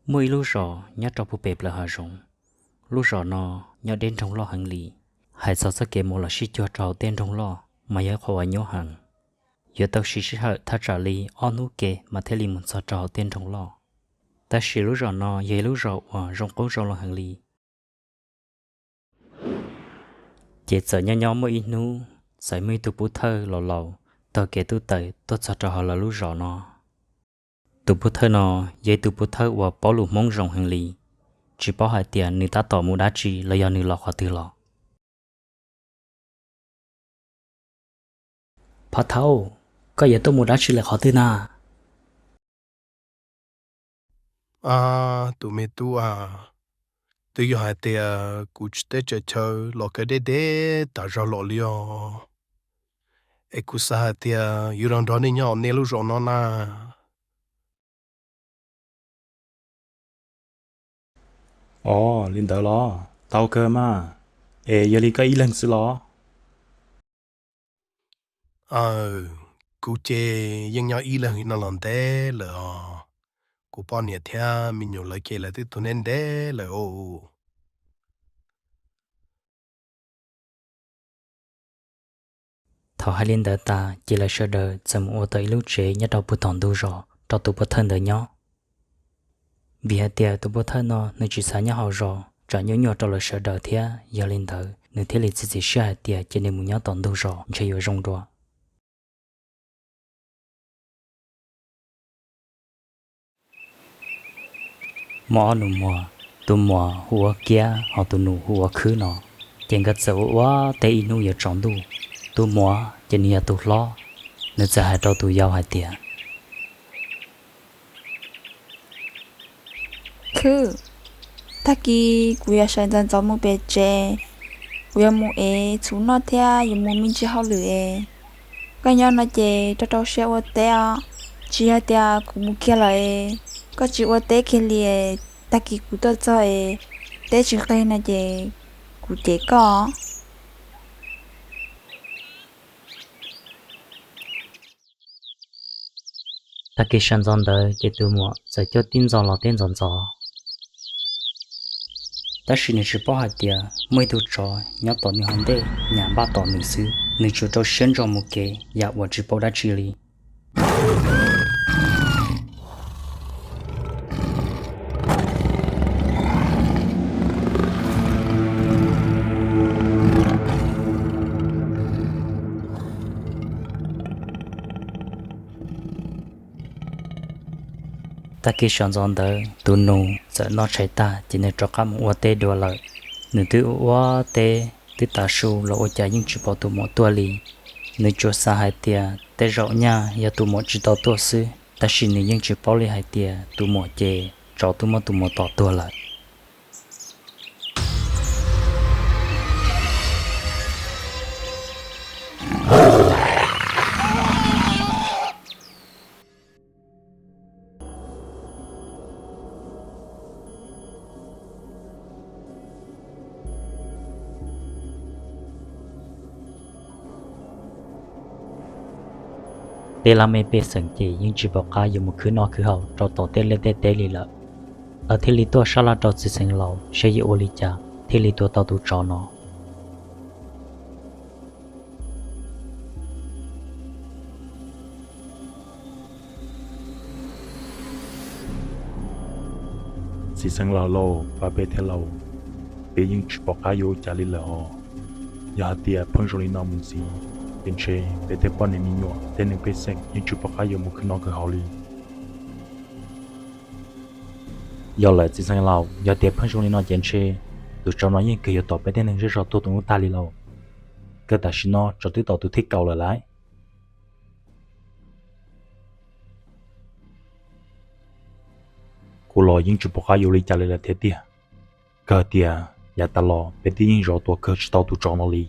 Muaj ib lub zos nyob rau puag pem plaws hav zoov. Lub zos no nyob deb nroog loj heev li. Hais txog txoj kev mus los sib cuag rau hauv tej nroog loj mas yog ib qho uas nyuaj heev. Yuav tau siv sij hawm thaj tsam li ob hnub ke mas thiaj li mus txog rau hauv tej nroog loj. Tab sis lub zos no yog ib lub zos uas zoo qoob zoo loo heev li. Ces txawm nyob nyob muaj ib hnub, txawm muaj ib tug pub thawj laus laus taug kev tub taws tuaj txog rau hauv lawv lub zos no. Tus pub thawj no yog ib tug pub thawj uas paub lus Hmoob zoo heev li, tsis paub hais tias nws tab tom mus dab tsi los yog nws los qhov twg los. Phav Thauj, koj yuav tuaj mus dab tsi lawm qhov twg na? Tus me tub a, twb yog hais tias kuv tsis teb tsaws chaw los kawg deb deb tas zog los li os. Es kuv xav hais tias yuav los nrog nej nyob nej lub zos no na. Os, li ntawd los tau kawg mas. Es yog li koj ib leeg xwb los? Aw, kuv ces yeej nyob ib leeg no los ntev lawm os. Kuv poj niam thiab me nyuam lawv ces lawv twb tuag ntev ntev lawm os. Thaum hais li ntawd tas ces lawv sawv daws txawm mus ua tau ib lub tsev nyob rau puag tom ntug zos rau tus pov thawj ntawd nyob. Vim hais tias tus pov thawj no nws tsis xav nyob hauv zos tsam nyuaj nyuaj rau lawv sawv daws thiab, yog li ntawd nws thiaj li txiav txim siab hais tias cia nws mus nyob tom ntug zos ntshe yuav zoo dua. Muaj ob nus muag, tus muam hu ua Kiab ho tus nus hu ua Khwb no, ces nkawd txawm ua ua teb ib hnub yuav tsaus ntuj. Tus muam ces nws yog tus hlob, nws txawm hais rau tus yau hais tias, Khwb, tag kis kuv yuav sawv ntxov ntxov mus pem tsev, kuv yuav mus ev txhuv noj thiab yuav mus me ntsis hauj lwm es. Koj nyob no ces rau rau siab ua teb os, tsis yog tias kuv mus kiag lawm es koj tsis ua teb kiag li, tag kis kuv tuaj txog es teb tsis qig no ces kuv cem koj. Tag kis sawv ntxov ntawd ces tus muam txawm coj tib ntxov los teb ntxov ntxov. Tab sis nws tsis paub hais tias muaj ib tug tsov nyob tom nws hauv ntej nyam npaj tos nws xwb, nws tsuas rau siab ntso mus kev yam uas tsis paub dab tsi li. Tag kis sawv ntxov ntawd tus nus txawm noj tshais tag ces nws rov qab mus ua teb dua lawm. Nws twb ua ua teb twb tav su los ua cas yeej tsis pom tus muam tuaj li. Nws tsuas xav hais tias tej zaum nyaj yog tus muam tsis tau tuaj xwb, tab sis nws yeej tsis paub li hais tias tus muam ces tsov twb muab tus muam tom tuag lawm. Tej laj mej pej xeem ces yeej tsis pom qab yuav mus khwv noj khwv haus rau tom tej liaj tej teb li lawm. Lawv thiaj li tuaj sab laj rau txiv xeev laus saib yuav ua li cas thiaj li tua tau tus tsov no. Txiv xeev laus lauj, pab peb thiab lauj, peb yeej tsis pom qab yuav ua cas li lawm os. Yog hais tias pheej zoo li no mus ntxiv, ces ntshe peb tej poj niam me nyuam tej neeg pej xeem yeej tsis pom qab yuav mus khwv noj khwv haus li. Yog lawm txiv xeev laus, yog tias pheej zoo li no ces ntshe tus tsov no yeej kawg yuav tom peb tej neeg zej zog tuag tus ub tag li lauj. Kawg tam sim no tsov twb tom tus thib kaum lawm lauj. Kuv los yeej tsis pom qab yuav ua li cas li lawm thiab tiag. Kawg tias yav tas los peb twb yeej zov tua kawg tsis tau tus tsov no li.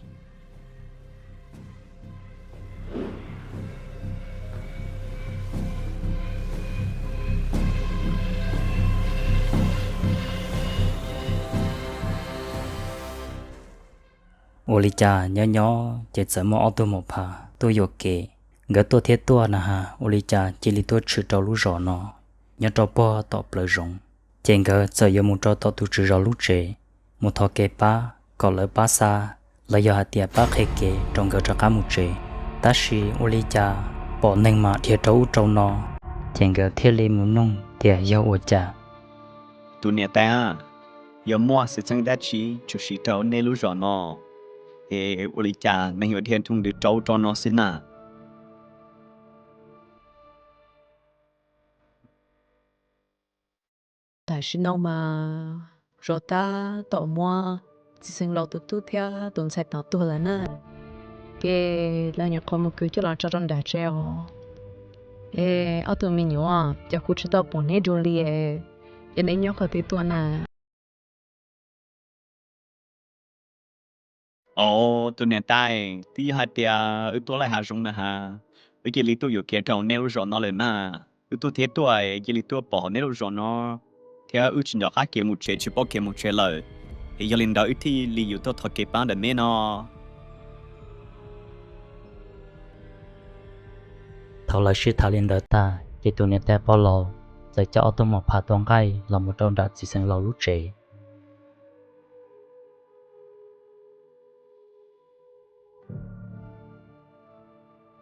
Ua li cas nyob nyob ces txawm muaj ob tug maum phas tuaj yuam kev. Nkawd tuaj thiab tuaj na has ua li cas cia li tuaj tshwm rau lub zos no, nyob rau puag tom plawv zoov. Ces nkawd txawm yuav mus rau tom tus tswv zos lub tsev, mus thov kev pab kom lawv pab xa, los yog hais tias pab qhia kev rau nkawd rov qab mus tsev. Tab sis ua li cas pom neeg mas dhia rau ub rau no, ces nkawd thiaj li mus noog tias yog ua cas. Tus niam tais, yog muaj xwm txheej dab tsi tshwm sim rau nej lub zos no, es ua li cas neeg yuav dhia nroo ntws rau ub rau no xwb na? Tam sim no mas zov tab tom muab txiv xeev laus tus tub thiab tus ntxhais tod tuag lawm na. Ces lawv nyuam qhuav mus kwv coj los tso rau nram tsev os. Es ob tug me nyuam, cas kuv tsis tau pom neb dua li, es neb nyob qhov twg tuaj na? Os, tus niam tais, twb yog hais tias wb tuaj laij hav zoov na has, wb cia li tuaj yuam kev rau nej lub zos no lawm na. Wb tuaj thiab tuaj, cia li tuaj pom nej lub zos no, thiab wb tsis nco qab kev mus tsev, tsis paub kev mus tsev lawm. Es yog li ntawd wb thiaj li yuav tuaj thov kev pab ntawm neb no. Thaum lawv sib tham li ntawd tag, ces tus niam tais pog laus txawm coj ob tug mos phas tua nqaij los mus rau nram txiv xeev laus lub tsev.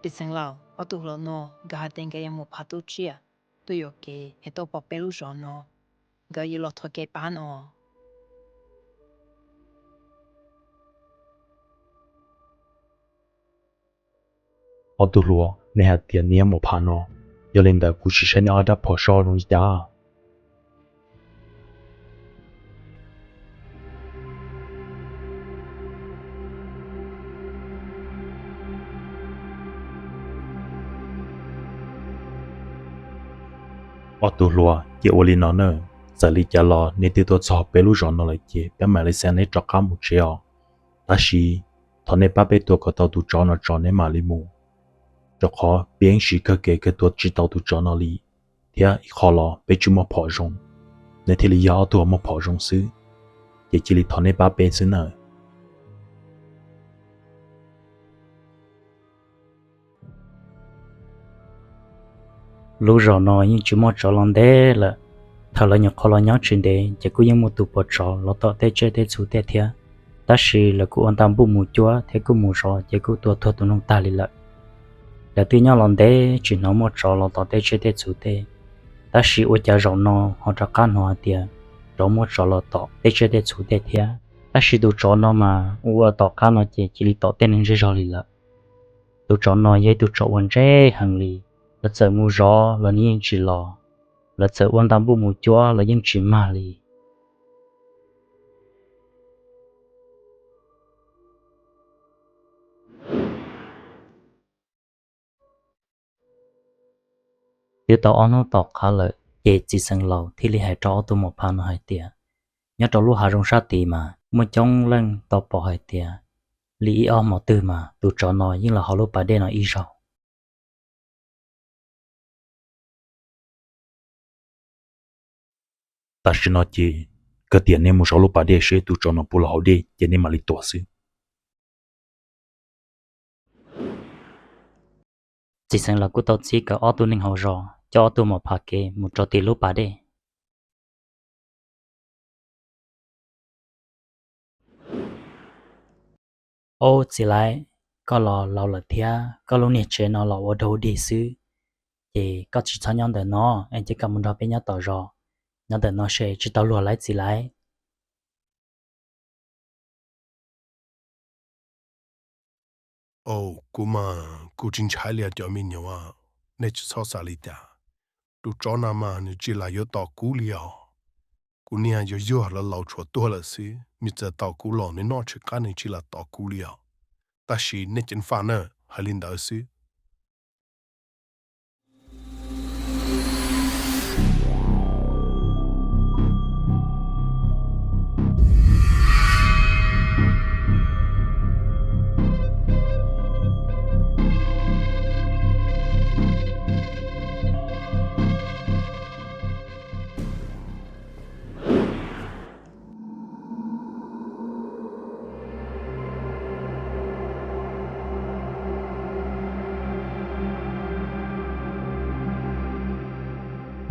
Txiv xeev laus, ob tug hluas no nkawd hais tias nkawd yuav mus phav tub tsiaj, tuaj yuam kev es tuaj pom peb lub zos no, nkawd yuav los thov kev pab no. Ob tug hluas, nej hais tias nej yuav mus phav no, yog li ntawd kuv sim saib nej ob rab phom so zoo li cas. Ob tug hluas, ces ua li no na, txawm li cas los nej twb tuaj txog peb lub zos no lawm ces peb mam li xa neb rov qab mus tsev os. Tab sis thov nej pab peb tua kom tau tus tsov no tso neb mam li mus, rau qhov peb yeej siv kawg kev kawg tua tsis tau tus tsov no li, thiab ib qho los peb tsis muaj phom zoo, neb thiaj li yog ob tug muaj phom zoo xwb, ces cia li thov nej pab peb xwb nawb. Lub zos no yeej tsis muaj tsov los ntev lawm. Thaum lawv nyuam qhuav los nyob tsis ntev ces kuj yeej muaj tus pos tsov los tom tej tsiaj tej txhu tej thiab, tab sis lawv kuj ua nta npuj mus cuab thiab kuj mus zov ces kuj tua tuag tus noog tag li lawm. Lawv twb nyob los ntev tsis hnov muaj tsov los tom tej tsiaj tej txhu tej, tab sis ua cas zaum no ho rov qab hnov hais tias rov muaj tsov los tom tej tsiaj tej txhu tej thiab. Tab sis tus tsov no mas ua ua tom qab no ces cia li tom tej neeg zej zog li lawm. Tus tsov no yog ib tug tsov uas ntse heev li, lawv txawm mus zov los nws yeej tsis los, lawv txawm ua nta npuj mus cuab los yeej tsis mag li. Twb tau ob hnub tom qab lawm ces txiv xeev laus thiaj li hais rau ob tug mos phas no hais tias, nyob rau lub hav zoov sab tid mas muaj coob leej tau pom hais tias li ib ob hmo twg mas tus tsov no yeej los hauv lub pas dej no ib zaug. Tam sim no ces kawg tias nej mus zov lub pas dej seb tus tsov no puas los hauv dej ces nej mam li tuaj xwb. Txiv xeev laus kuj tau txib kom ob tug neeg hauv zos coj ob tug mos phas kev mus rau tim lub pas dej. Ob, txiv laus, koj los laus lawm thiab koj lub niag tsev no los ua dog dig xwb, ces koj tsis txhob nyob ntawm no, es cia koj mus nrog peb nyob tom zos, nyob ntawm no ces tsis tau luag lawm txiv laus. Au, kuv mas kuv tsis ntshai li os cov me nyuam, nej tsis txhob xav li cas. Tus tsov no mas nws tsis lam yuav tom kuv li os. Kuv niag yuag yuag los laus tshuav tuag lawm xwb, nws txawm tom kuv los nws noj tsis qab nws tsis lam tom kuv li os. Tab sis nej ceev faj na, hais li ntawd xwb.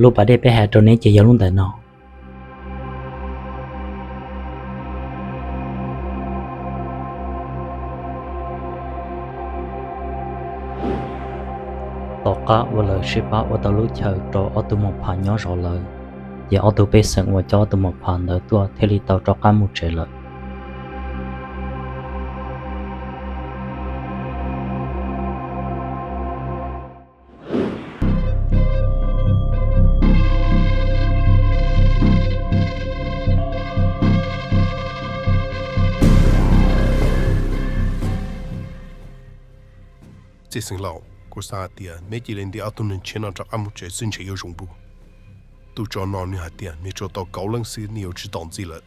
Lub pas dej peb hais rau neb ces yog lub ntawm no. Qab ua lawm sib pab ua tau lub chaw rau ob tug Maum Phas nyob zov lawm, ces ob tug pej xeem uas coj ob tug Maum Phas ntawd tuaj thiaj li tau rov qab mus tsev lawm. Txiv xeev laus, kuv xav hais tias neb cia li ntiab ob tug neeg tshiab no rov qab mus tsev xwb ntshe yuav zoo dua. Tus tsov no nws hais tias nws tsuas tau kaum leej xwb, nws yuav tsis tom ntxiv lawm.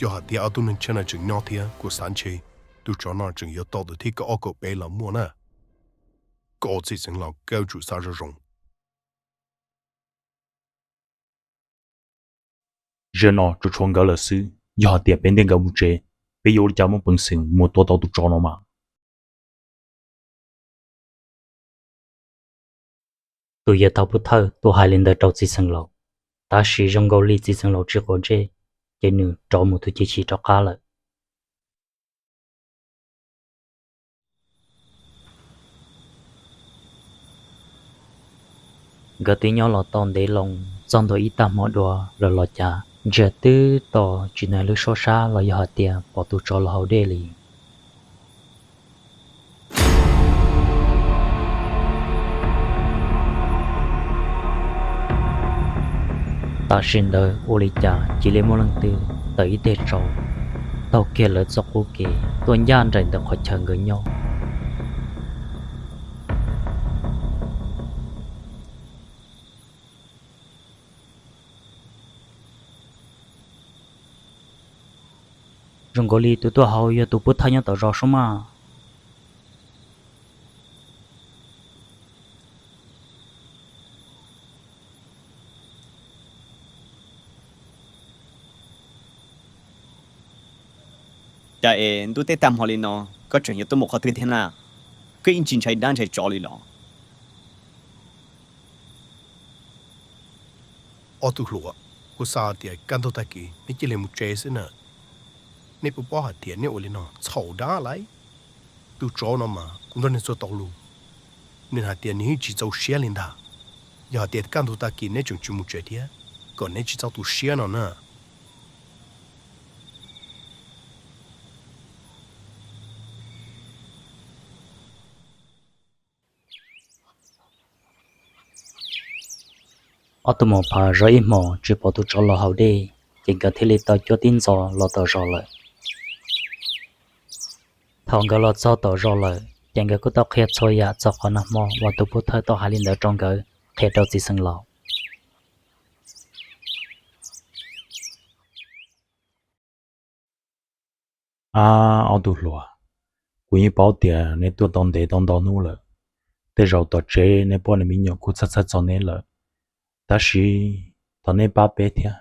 Yog hais tias ob tug neeg tshiab no tseem nyob thiab, kuv xav ntshe tus tsov no tseem yuav tom tus thib kaum ob kaum peb los muaj na. Koj txiv xeev laus, koj yuav tsum xav zoo zoo. Zaum no tsuas tshuav nkawd lawm xwb, yog hais tias peb ntiab nkawd mus tsev, peb yuav ua li cas muaj peev xwm mus tua tau tus tsov no mas? Tus yawg thaum pub thawj tuaj hais li ntawd rau txiv xeev laus, tab sis zoo nkaus li txiv xeev laus tsis quav ntsej, ces nws rov mus tus ceg chim rov qab lawm. Nkawd twb nyob los tau ntev loo, txog ntua ib tag hmo dua lawm los cas ntsia twb tsis hnov lub suab sab los yog hais tias pom tus tsov los haus dej li. Tam sim ntawd ua li cas cia li muaj leej twg tawm ib teg tsau taug kiag lawv txoj qub kev tuaj ncaj nraim ntawm qhov chaw nkawd nyob. Zoo nkaus li tus tuaj haus yog tus pub thawj nyob tom zos sub mas. Cas es ntuj teb tag hmo li no koj tseem yuav tuaj mus qhov twg thiab na? Koj yeej tsis ntshai dab ntshai tsov li los? Ob tug hluas, kuv xav tias kaj ntug tag kis neb cia li mus tsev xwb na. Neb puas paub hais tias neb ua li no txhaum dab lauj? Tus tsov no mas kuv nrog nws txhua tau lus, nws hais tias nws yeej tsis txaus siab li ntag. Yog hais tias kaj ntug tag kis neb tseem tsis mus tsev thiab, kom neb tsis txhob tu siab no na. Ob tug Maum Phas zov ib hmos tsis pom tus tsov los haus dej, ces nkawd thiaj li tau cuab tib ntxov los tom zos lawm. Thaum nkawd los txog tom zos lawm ces nkawd kuj tau qhia txhua yam txog qhov nag hmo uas tus pub thawj tau hais li ntawd rau nkawd, qhia rau txiv xeev laus. Ab, ob tug hluas, kuv yeej paub tias neb tuaj tau ntev tau ntau hnub lawm. Tej zaum tom tsev neb poj niam me nyuam kuj txhawj txhawj txog neb lawm. Tab sis thov neb pab peb thiab,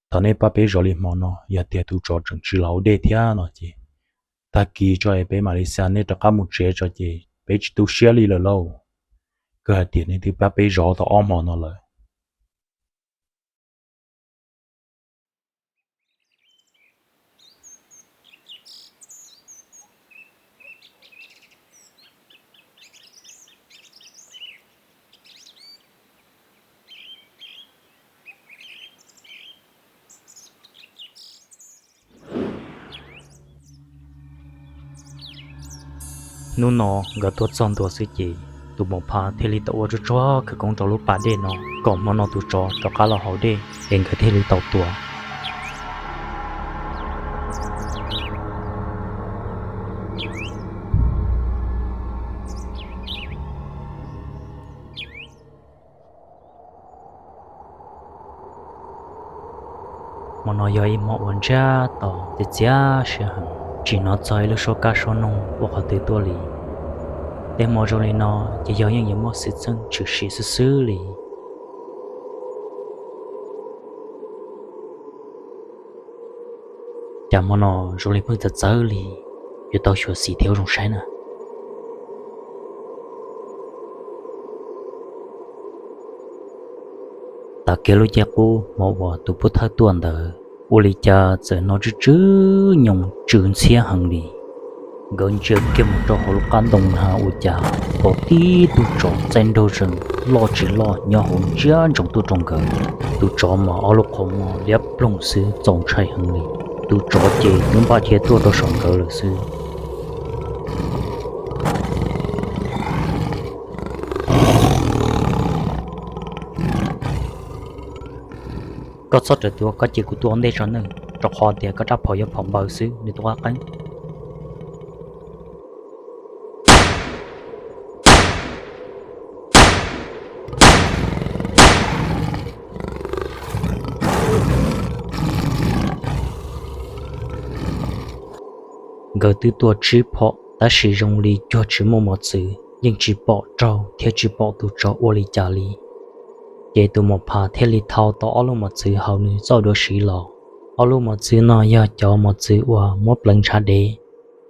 thov neb pab peb zov li hmo no, yog tias tus tsov tseem tsis los haus dej thiab no ces tag kis tso es peb mam li xa neb rov qab mus tsev tso ces peb tsis tu siab li lawm lauj. Kawg hais tias neb twb pab peb zov tau ob hmo no lawm. Hnub no nkawd tuaj txog ntua xwb ces tus Maum Phas thiaj li tau ua tsuag tsuag khawv koob rau lub pas dej no kom hmo no tus tsov rov qab los haus dej es nkawd thiaj li tau tua. Hmo no yog ib hmo uas ntsiag to txias txias siab heev, tsis hnov txog ib lub suab kab suab noog puag qhov twg tuaj li. Tej hmo zoo li no ces yog yeej yuav muaj xwm txheej tshwm sim xwb xwb li. Cas hmo no zoo li pheej txawv txawv li, yuav tau xyuam xim thiab ua zoo saib na. Tav kiag lub caij qub hmo uas tus pub thawj tuaj ntawd, ua li cas txawm hnov tsw tsw nyoos tsw ntxhiab heev li. Nkawd ntsia kiag mus rau hauv lub qab ntoo na ua cas pom tib tug tsov txaij nraug zees loj tsis loj nyob hauv ntsia ntsoov tuaj rau nkawd. Tus tsov mas ob lub qhov muag liab ploog xwb txaus ntshai heev li. Tus tsov ces twb npaj khiav tuaj rau saum nkawd lawm xwb. Koj txhob rawm tuaj, koj cia kuv tuaj ua ntej tso nawb, rau qhov tias koj rab phom yog phom npaws xwb, nws tuaj qab qeeb. Nkawd twb tua tsib phom tab sis zoo li cuag tsis muaj mos txwv, yeej tsis pom raug thiab tsis pom tus tsov ua li cas li. Ces tus mos phas thiaj li thau tau ob lub mos txwv hauv nws txoj duav siv los. Ob lub mos txwv no yog cov mos txwv uas muab pleev ntshav dev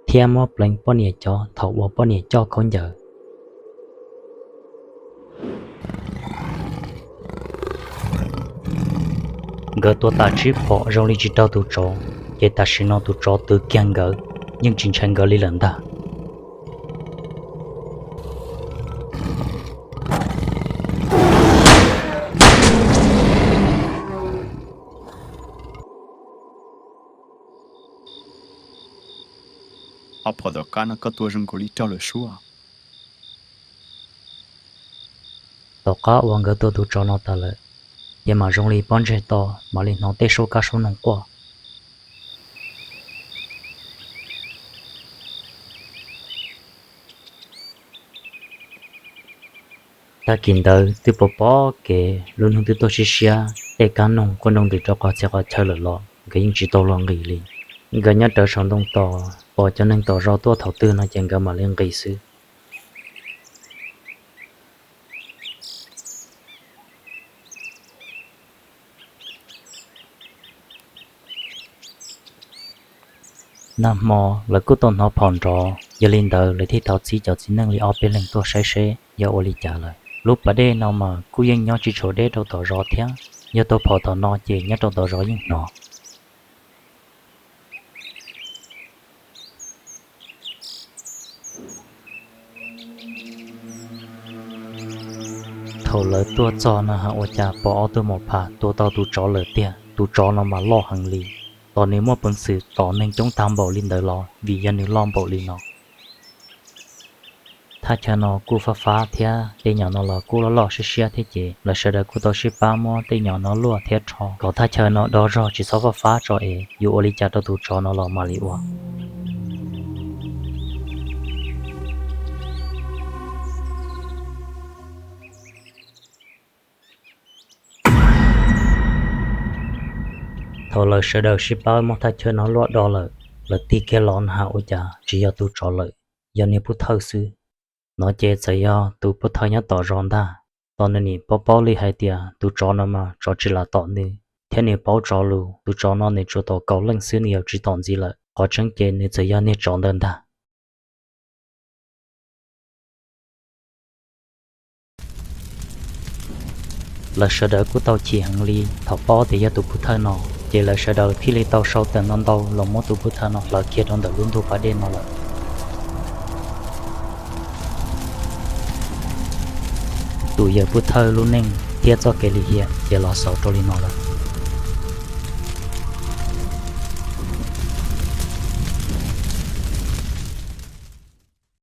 thiab muab pleev poj niam cov thaum uas poj niam coj khaub ncaws. Nkawd tua tas tsib phom zoo li tsis raug tus tsov, ces tam sim no tus tsov twv kiag nkawd, yeej tsis ntshai nkawd li lawm ntag. Ob phom tom qab no koj tua zoo nkaus li raug lawm sub. Tom qab uas nkawd tua tus tsov no tas lawm, ces mam zoo li pob ntseg to, mam li hnov tej suab kab suab noog quaj. Tag kis ntawd twb pom pom kev lub hnub twb tuaj siab siab, tej kab noog quaj nroo ntws rau qhov txhia qhov chaw lawm los nkawd yeej tsis tau los nqis li. Nkawd nyob rawv saum ntoo tos pom cov neeg tom zos tuaj thaum twg no ces nkawd mam li nqis xwb. Nag hmo lawv kuj tau hnov phom nrov, yog li ntawd lawv thiaj tau txib cov txiv neej li ob peb leeg tuaj saib seb yog ua li cas lawm. Lub pas dej no mas kuj yeej nyob tsis tshua deb rau tom zos thiab, yog tau phom tom no ces nyob rau tom zos yeej hnov. Thaum lawv tuaj txog no ha ua cas pom ob tug mos phas tua tau tus tsov lawm tiag. Tus tsov no mas loj heev li, tos nws muaj peev xwm tom neeg coob tag npaum li ntawd los vim yog nws loj npaum li no. Thaj chaw no kuj fab fab thiab tej nyom no los kuj loj loj siab siab thiab ces lawv sawv daws kuj tau sib pab muab tej nyom no luaj thiab rho kom thaj chaw no do zog tsis txhob fab fab tso es yuav ua li cas rau tus tsov no los mam li ua. Thaum lawv sawv daws sib pab muab thaj chaw no luaj do lawm, lawv tig kiag los na ha ua cas tsis yog tus tsov lawm, yog niag pub thawj xwb. No ces txawm yog tus pub thawj nyob tom zos ntag. Tos nws nim paub paub li hais tias tus tsov no mas tsov tsis lam tom nws, thiab nws paub tsov lus, tus tsov no nws tsuas tom kaum leej xwb nws yuav tsis tom ntxiv lawm, qhov tseeb ces nws txawm yog niag tsov ntawd ntag. Lawv sawv daws kuj tau chim heev li thaum paub tias yog tus pub thawj no, ces lawv sawv daws thiaj li tau sau tawm ntau ntau los muab tus pub thawj no hlawv kiag rau ntawm lub ntug pas dej no lawm. Tus yawg pub thawj lub neej thiab txoj kev lim hiam ces los xaus rau li no lawm.